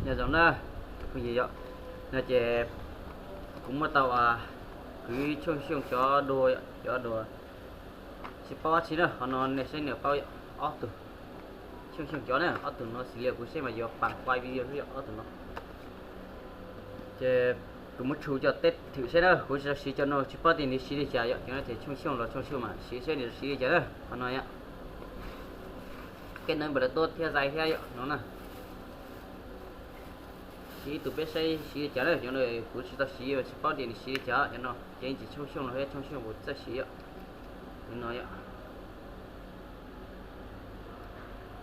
Nyob zoo na, tus phooj ywg yom, no ces kuv muab tau kwv Tshooj Xyooj cov dua, cov dua tsis paub dab tsi na, qhov no nej saib nws paub ob tug Tshooj Xyooj cov na, ob tug no xws li kuv saib mas yuav pam quaj video xwb yom, ob tug no. Ces kuv muab tshu coj test thwm seb na, kuv tsis tau siv cov no tsis paub tias nws siv li cas yom, cov no ces Tshooj Xyooj los Tshooj Xyooj mas siv seb nws siv li cas na, qhov no yom. Kết nối Bluetooth thiab Zai thiab yom no na. Siv ib tug peb saib siv li cas na, cov no kuv tsis tau siv tsis paub tias nws siv li cas, cov no ces tsis Tshooj Xyooj los thiab Tshooj Xyooj kuv txawj siv yom. Li no yom.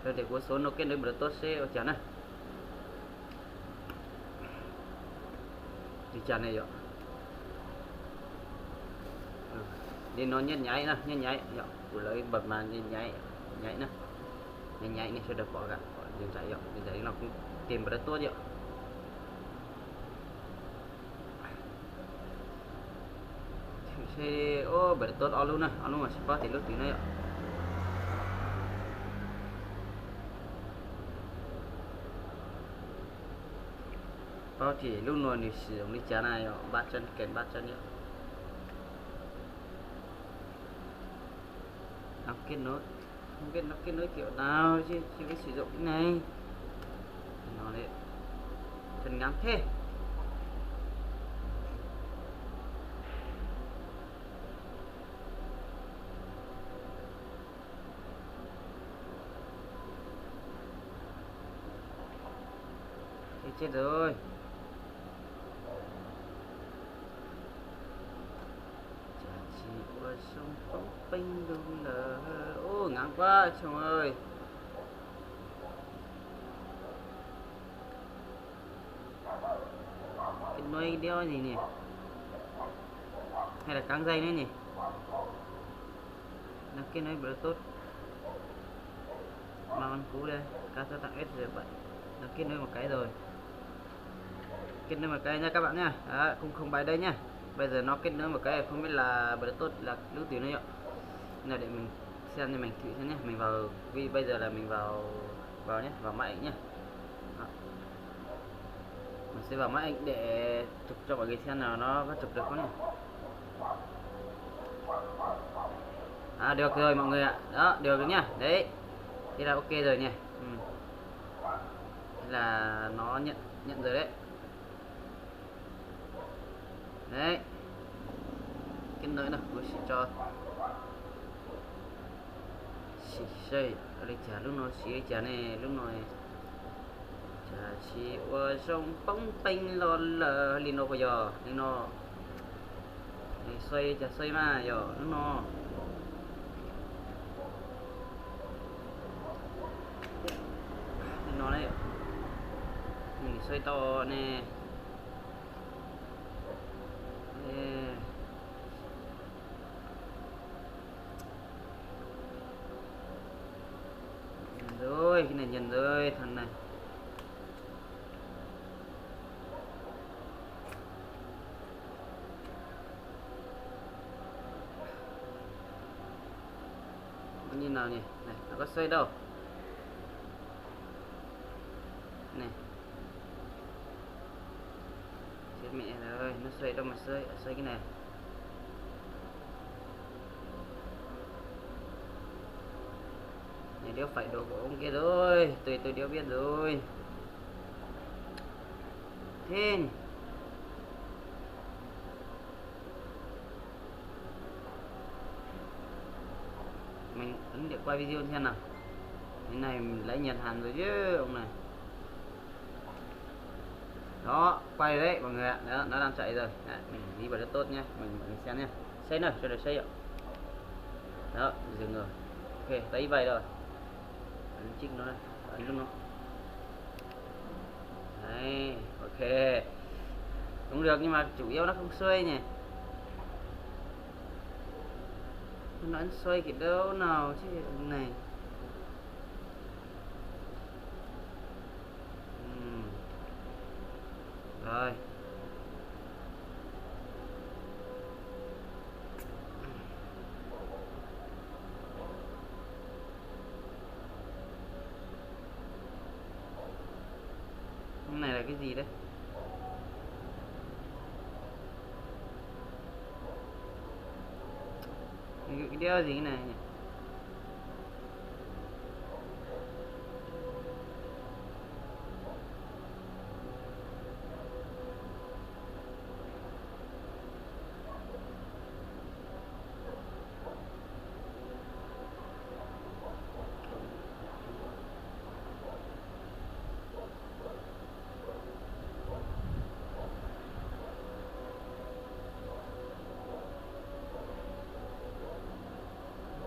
Ces kuv xuv no kết nối Bluetooth seb ua cas na. Li cas ne yom. Li no nyaj nyaiv na, nyaj nyaiv yom, kuv lawv npawg mas nyaj nyaiv, nyaiv na. Nyaj nyaiv nej sawv daws pom kam, pom li ntsais yom, li ntsais li no kuv tis Bluetooth yom. Seb, Bluetooth ob lub na, ob lub mas tsis paub tias lub twg na yom. Paub tias lub no nws siv zoo li cas na yom, ba chân, kèn ba chân yom. Nó kết nối, không biết nó kết nối kiểu nào chứ chưa biết sử dụng cái này. Nó đấy, chân ngắn thế. Chết, chết rồi. Chả chỉ ua sông bóng bênh đúng là. Ô, ngắn quá Sông ơi. Kết nối đéo gì nhỉ? Hay là cắm dây nữa nhỉ? Nó kết nối Bluetooth. Mà con cú đây, cá sấu tặng S R bảy. Nó kết nối một cái rồi. Kết nối một cái nha các bạn nha. Đó, không không bài đây nha. Bây giờ nó kết nối một cái không biết là Bluetooth là lưỡi từ nó nhọn. Nào để mình xem nha, mình thử xem nhé. Mình vào, vì bây giờ là mình vào vào nhé, vào máy ảnh nhé. Đó. Mình sẽ vào máy ảnh để chụp cho mọi người xem nào nó có chụp được không nhé. À, được rồi mọi người ạ. Đó, được rồi nha. Đấy. Thế là ok rồi nha. Ừ. Thế là nó nhận nhận rồi đấy. Đấy. Cái nơi nó của chị cho. Xim saib li cas lub no siv li cas ne, lub no. Cas tsis ua zoo poob peeb los lawm li no puas yog li no. Xav cas xav mas yog lub no. Li no ne, nws xav tau ne. Rồi, cái này nhầm rồi, thằng này. Nó như nào nhỉ? Này, nó có xoay đâu. Này. Chết mẹ rồi, nó xoay đâu mà xoay, xoay cái này. Này, đéo phải đồ của ông kia rồi, tôi tôi đéo biết rồi. Thế nhỉ? Mình ấn để quay video xem nào. Cái này mình lấy Nhật Hàn rồi chứ ông này. Đó, quay đấy mọi người ạ. Đó, nó đang chạy rồi. Đấy, mình đi vào rất tốt nhé. Mình, mình xem nhé. Save nữa, cho được save ạ. Đó, dừng rồi. Ok, tới vậy rồi. Ấn chích nó đây. Ấn luôn nó. Đấy, ok. Cũng được nhưng mà chủ yếu nó không xuôi nhỉ. Nó ăn xuôi cái đâu nào chứ này. Ừm. Rồi. Này là cái gì đấy? Cái đéo gì này nhỉ?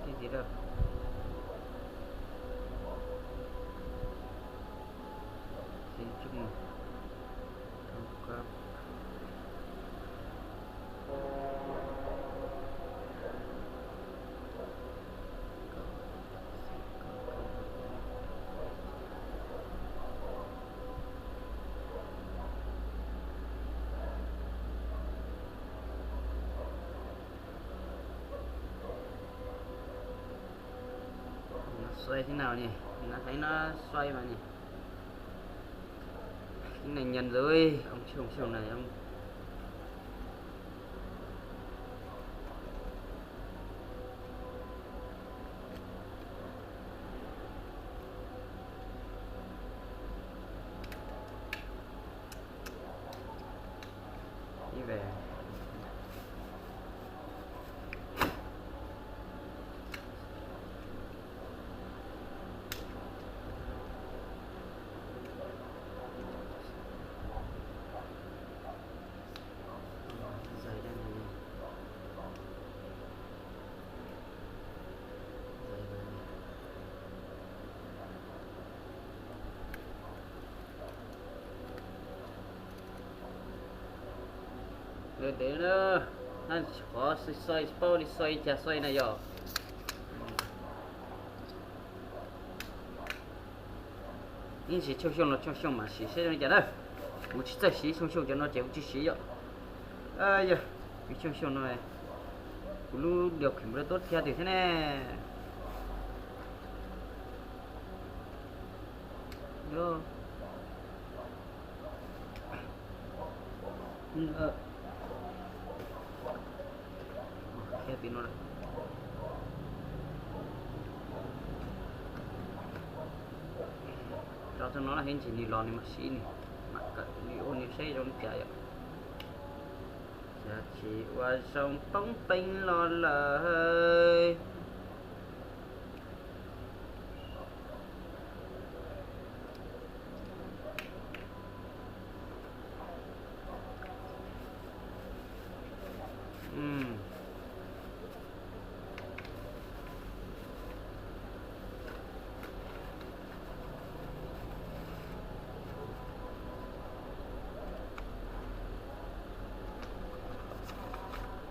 Cái gì đâu? Xin chúc mừng. Thông qua. Nó xoay thế nào nhỉ? Nó thấy nó xoay mà nhỉ? Cái này nhầm rồi, không, không, không này không. Đi về. Giày đây này. Giày này. Lawv dev na, na qhov xoay xoay, tsis paub li xoay cas xoay na yom. Ib ntsis tshooj xyoo los tshooj xyoo mam siv seb zoo li cas na. Kuv tsis txawj siv tshooj xyoo cov no ces kuv tsis siv yom. Yog, kuv tshooj xyoo no, kuv lub điều khiển mus rau tuab thiab twg thiab ne. Yog. Thiab tim no lawm. Tso txog no ib ntsis nws los nws mam siv nws, mam kawm nws ua nws seb zoo li cas yom. Xyov tsis ua zoo poob peev los lawm.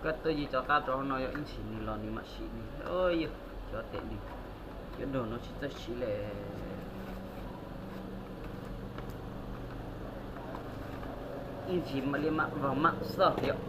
Koj tuaj yig cov qab rau hauv no yog ib ntsis nws los nws mam siv nws. Yog cov tes nws, cov dog no tsis txawj siv li. Ib ntsis mam li mam vog mam xoj yom.